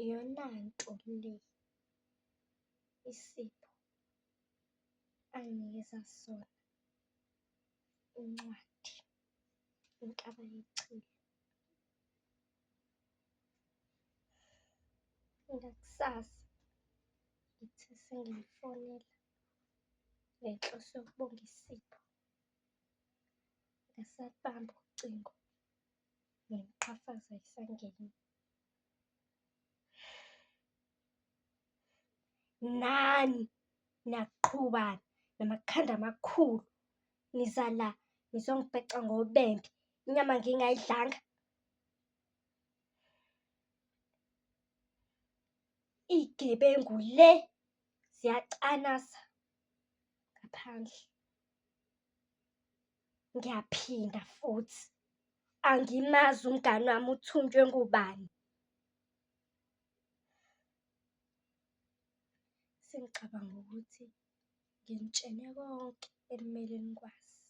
Iyona nto le isipho anginikeza sona, incwadi, Inkaba Yechilo. Ngakusasa ngithe sengimfonela ngenhloso yokubonga isipho, akasalibambi ucingo, nemiqhafazo ayisangeni. Nani niyaqhubana namakhanda amakhulu, niza la nizongibheca ngobende, inyama ngingayidlanga. Iy'gebengu le ziyacanasa ngaphandle. Ngiyaphinda futhi, angimazi umngani wami uthunjwe ngubani. Sengicabanga ukuthi nginitshene konke ekumele nikwazi.